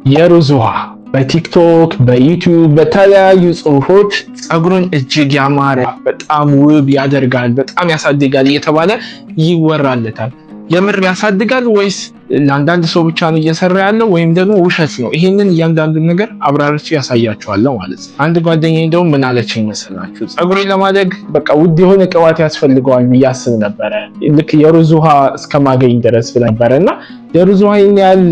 የሩዝ ውሃ በቲክቶክ፣ በዩቲዩብ፣ በተለያዩ ጽሁፎች ፀጉርን እጅግ ያማረ፣ በጣም ውብ ያደርጋል፣ በጣም ያሳድጋል እየተባለ ይወራለታል። የምር ያሳድጋል ወይስ ለአንዳንድ ሰው ብቻ ነው እየሰራ ያለው ወይም ደግሞ ውሸት ነው? ይሄንን እያንዳንዱን ነገር አብራርቼ ያሳያችኋለሁ ማለት ነው። አንድ ጓደኛዬ እንደውም ምን አለችኝ መሰላችሁ? ፀጉሬን ለማደግ በቃ ውድ የሆነ ቅባት ያስፈልገዋል ብዬ አስብ ነበረ፣ ልክ የሩዝ ውሃ እስከማገኝ ድረስ ነበረ። እና የሩዝ ውሃ ይህን ያህል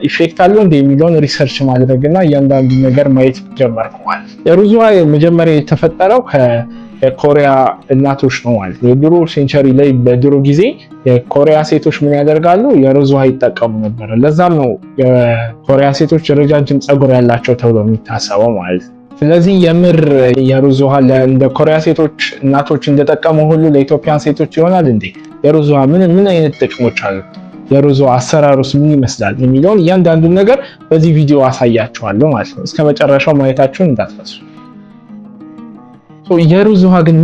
effect አለው እንደ የሚለውን research ማድረግና እያንዳንዱ ነገር ማየት ጀመርኩ ማለት ነው። የሩዝ ውሃ መጀመሪያ የተፈጠረው የኮሪያ እናቶች ነው ማለት ነው። የድሮ century ላይ፣ በድሮ ጊዜ የኮሪያ ሴቶች ምን ያደርጋሉ? የሩዝ ውሃ ይጠቀሙ ነበር። ለዛም ነው የኮሪያ ሴቶች ረጃጅም ፀጉር ያላቸው ተብሎ የሚታሰበው ማለት ነው። ስለዚህ የምር የሩዝ ውሃ እንደ ኮሪያ ሴቶች እናቶች እንደጠቀሙ ሁሉ ለኢትዮጵያን ሴቶች ይሆናል እንዴ? የሩዝ ውሃ ምን ምን አይነት ጥቅሞች አሉት? የሩዝ ውሃ አሰራሩስ ምን ይመስላል የሚለውን እያንዳንዱን ነገር በዚህ ቪዲዮ አሳያችኋለሁ ማለት ነው። እስከ መጨረሻው ማየታችሁን እንዳትረሱ። የሩዝ ውሃ ግን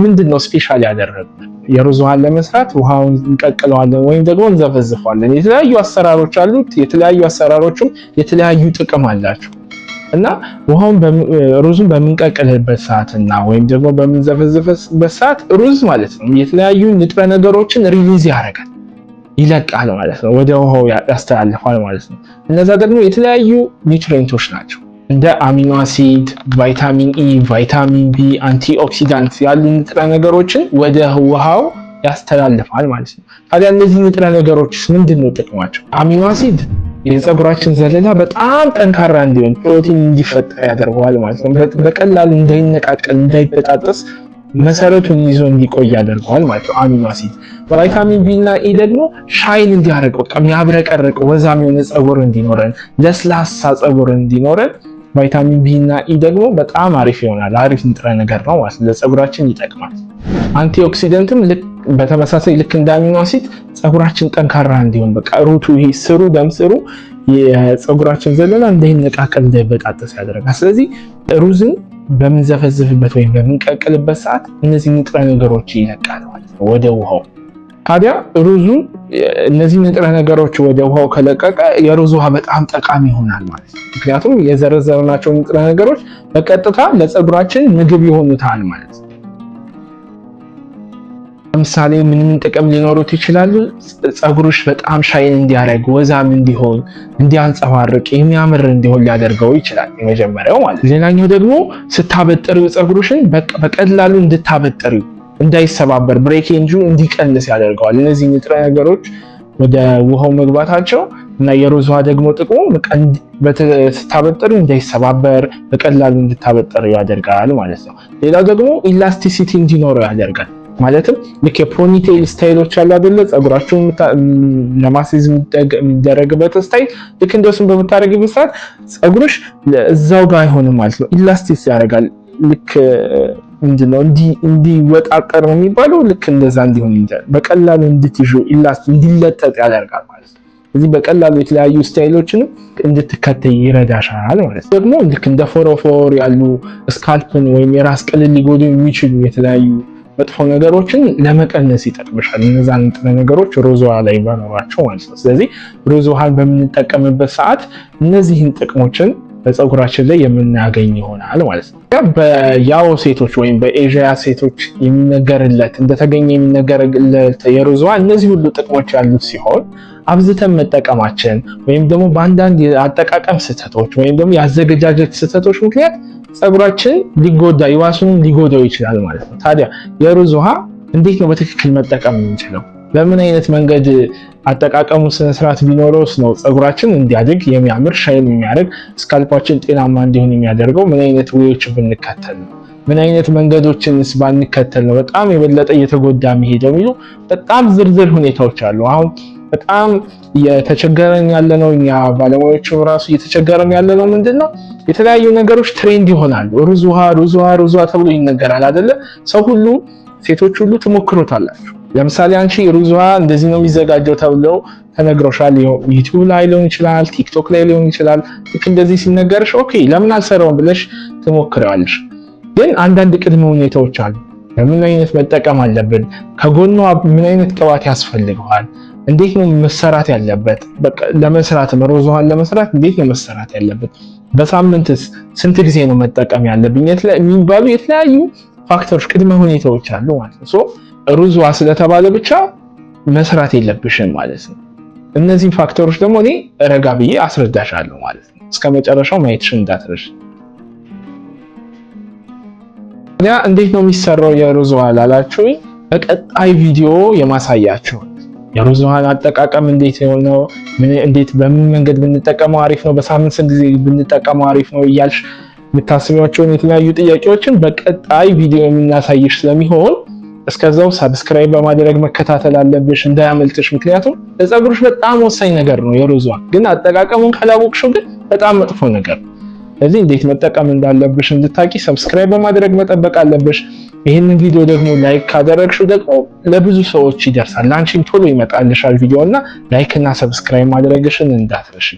ምንድን ነው special ያደረገው? የሩዝ ውሃን ለመስራት ውሃውን እንቀቅለዋለን ወይም ደግሞ እንዘፈዝፈዋለን። የተለያዩ አሰራሮች አሉት። የተለያዩ አሰራሮችም የተለያዩ ጥቅም አላቸው። እና ውሃውን፣ ሩዙን በምንቀቅልበት ሰዓትና ወይም ደግሞ በምንዘፈዝፍበት ሰዓት ሩዝ ማለት ነው የተለያዩ ንጥረ ነገሮችን release ያደርጋል፣ ይለቃል ማለት ነው። ወደ ውሃው ያስተላልፋል ማለት ነው። እነዛ ደግሞ የተለያዩ nutrient ኦች ናቸው። እንደ amino acid፣ ቫይታሚን E፣ ቫይታሚን B፣ antioxidant ያሉ ንጥረ ነገሮችን ወደ ውሃው ያስተላልፋል ማለት ነው። ታዲያ እነዚህ ንጥረ ነገሮች ምንድን ነው ጥቅማቸው? Amino acid የፀጉራችን ዘለላ በጣም ጠንካራ እንዲሆን፣ ፕሮቲን እንዲፈጠር ያደርገዋል ማለት ነው። በቀላሉ እንዳይነቃቀል፣ እንዳይበጣጠስ፣ መሰረቱን ይዞ እንዲቆይ ያደርገዋል ማለት ነው amino acid። ቫይታሚን B እና E ደግሞ shine እንዲያደርግ፣ በቃ የሚያብረቀርቅ ወዛም የሆነ ፀጉር እንዲኖረን፣ ለስላሳ ፀጉር እንዲኖረን ቫይታሚን B እና E ደግሞ በጣም አሪፍ ይሆናል። አሪፍ ንጥረ ነገር ነው ማለት ለፀጉራችን ይጠቅማል። Antioxidant ም በተመሳሳይ ልክ እንደ amino acid ፀጉራችን ጠንካራ እንዲሆን፣ በቃ root ኡ፣ ይሄ ስሩ፣ ደም ስሩ የፀጉራችን ዘለላ እንዳይነቃቀል፣ እንዳይበጣጠስ ያደርጋል። ስለዚህ ሩዝን በምንዘፈዝፍበት ወይም በምንቀቅልበት ሰዓት እነዚህ ንጥረ ነገሮች ይለቃል ማለት ነው ወደ ውሃው። ታዲያ ሩዙ እነዚህ ንጥረ ነገሮች ወደ ውሃው ከለቀቀ የሩዝ ውሃ በጣም ጠቃሚ ይሆናል ማለት ነው። ምክንያቱም የዘረዘርናቸው ንጥረ ነገሮች በቀጥታ ለፀጉራችን ምግብ ይሆኑታል ማለት ነው። ለምሳሌ ምን ምን ጥቅም ሊኖሩት ይችላሉ? ፀጉርሽ በጣም shine እንዲያደርግ፣ ወዛም እንዲሆን፣ እንዲያንጸባርቅ፣ የሚያምር እንዲሆን ሊያደርገው ይችላል። የመጀመሪያው ማለት። ሌላኛው ደግሞ ስታበጥሪው ፀጉርሽን በቀላሉ እንድታበጥሪው፣ እንዳይሰባበር፣ breakage ኡ እንዲቀንስ ያደርገዋል። እነዚህ ንጥረ ነገሮች ወደ ውሃው መግባታቸው እና የሩዝ ውሃ ደግሞ ጥቅሙ ስታበጥሪ እንዳይሰባበር፣ በቀላሉ እንድታበጥሪ ያደርጋል ማለት ነው። ሌላው ደግሞ elasticity እንዲኖረው ያደርጋል። ማለትም ልክ የ ponytail style ኦች አሉ አይደለ? ፀጉራችሁን ለማስያዝ የሚደረግበት style፣ ልክ እንደሱን በምታደርግበት ሰዓት ፀጉርሽ እዛው ጋር አይሆንም ማለት ነው። elastic ያደርጋል። ልክ ምንድነው እንዲወጣጠር ነው የሚባለው። ልክ እንደዛ እንዲሆን፣ በቀላሉ እንድትይዙ፣ እንዲለጠጥ ያደርጋል ማለት ነው። እዚህ በቀላሉ የተለያዩ style ኦችንም እንድትከተይ ይረዳሻል ማለት ነው። ደግሞ ልክ እንደ ፎሮፎር ያሉ scalp ን ወይም የራስ ቅልን ሊጎዱ የሚችሉ የተለያዩ መጥፎ ነገሮችን ለመቀነስ ይጠቅምሻል። እነዛን ንጥረ ነገሮች ሩዝ ውሃ ላይ መኖራቸው ማለት ነው። ስለዚህ ሩዝ ውሃን በምንጠቀምበት ሰዓት እነዚህን ጥቅሞችን በፀጉራችን ላይ የምናገኝ ይሆናል ማለት ነው። በያዎ ሴቶች ወይም በኤዥያ ሴቶች የሚነገርለት፣ እንደተገኘ የሚነገርለት የሩዝ ውሃ እነዚህ ሁሉ ጥቅሞች ያሉት ሲሆን አብዝተን መጠቀማችን ወይም ደግሞ በአንዳንድ የአጠቃቀም ስህተቶች ወይም ደግሞ የአዘገጃጀት ስህተቶች ምክንያት ፀጉራችን ሊጎዳ፣ ይባሱንም ሊጎዳው ይችላል ማለት ነው። ታዲያ የሩዝ ውሃ እንዴት ነው በትክክል መጠቀም የምንችለው? በምን አይነት መንገድ አጠቃቀሙ ስነስርዓት ቢኖረውስ ነው ፀጉራችን እንዲያድግ፣ የሚያምር፣ shine የሚያደርግ፣ scalp ኣችን ጤናማ እንዲሆን የሚያደርገው? ምን አይነት way ኦች ብንከተል ነው? ምን አይነት መንገዶችንስ ባንከተል ነው በጣም የበለጠ እየተጎዳ የሚሄደው የሚሉ በጣም ዝርዝር ሁኔታዎች አሉ። አሁን በጣም እየተቸገረን ያለነው፣ እኛ ባለሙያዎቹ ራሱ እየተቸገረን ያለነው ምንድነው፣ የተለያዩ ነገሮች trend ይሆናሉ። ሩዝ ውሃ፣ ሩዝ ውሃ፣ ሩዝ ውሃ ተብሎ ይነገራል አይደለ? ሰው ሁሉ፣ ሴቶች ሁሉ ትሞክሩታላችሁ። ለምሳሌ አንቺ ሩዝ ውሃ እንደዚህ ነው የሚዘጋጀው ተብሎ ተነግሮሻል። ዩቲዩብ ላይ ሊሆን ይችላል፣ ቲክቶክ ላይ ሊሆን ይችላል። ልክ እንደዚህ ሲነገርሽ okay ለምን አልሰራውም ብለሽ ትሞክሪዋለሽ። ግን አንዳንድ ቅድመ ሁኔታዎች አሉ። በምን አይነት መጠቀም አለብን? ከጎኗ ምን አይነት ቅባት ያስፈልገዋል? እንዴት ነው መሰራት ያለበት? በቃ ለመስራት ሩዝ ውሃን ለመስራት እንዴት ነው መሰራት ያለበት? በሳምንትስ ስንት ጊዜ ነው መጠቀም ያለብኝ? የሚባሉ የተለያዩ factor ኦች፣ ቅድመ ሁኔታዎች አሉ ማለት ነው። So ሩዝ ውሃ ስለተባለ ብቻ መስራት የለብሽም ማለት ነው። እነዚህን factor ኦች ደግሞ እኔ ረጋ ብዬ አስረዳሻለሁ ማለት ነው። እስከ መጨረሻው ማየትሽን እንዳትረሽ። ያ እንዴት ነው የሚሰራው የሩዝ ውሃ ላላችሁኝ በቀጣይ ቪዲዮ የማሳያችሁ የሩዝ ውሃን አጠቃቀም እንዴት ነው፣ እንዴት በምን መንገድ ብንጠቀመው አሪፍ ነው፣ በሳምንት ስንት ጊዜ ብንጠቀመው አሪፍ ነው እያልሽ የምታስቢያቸውን የተለያዩ ጥያቄዎችን በቀጣይ ቪዲዮ የምናሳይሽ ስለሚሆን እስከዛው subscribe በማድረግ መከታተል አለብሽ እንዳያመልጥሽ። ምክንያቱም ለፀጉርሽ በጣም ወሳኝ ነገር ነው የሩዝ ውሃ። ግን አጠቃቀሙን ካላወቅሽው ግን በጣም መጥፎ ነገር ነው። ስለዚህ እንዴት መጠቀም እንዳለብሽ እንድታቂ subscribe በማድረግ መጠበቅ አለብሽ። ይህንን ቪዲዮ ደግሞ like ካደረግሽው ደግሞ ለብዙ ሰዎች ይደርሳል፣ ለአንቺም ቶሎ ይመጣልሻል ቪዲዮ እና like እና subscribe ማድረግሽን እንዳትረሽ።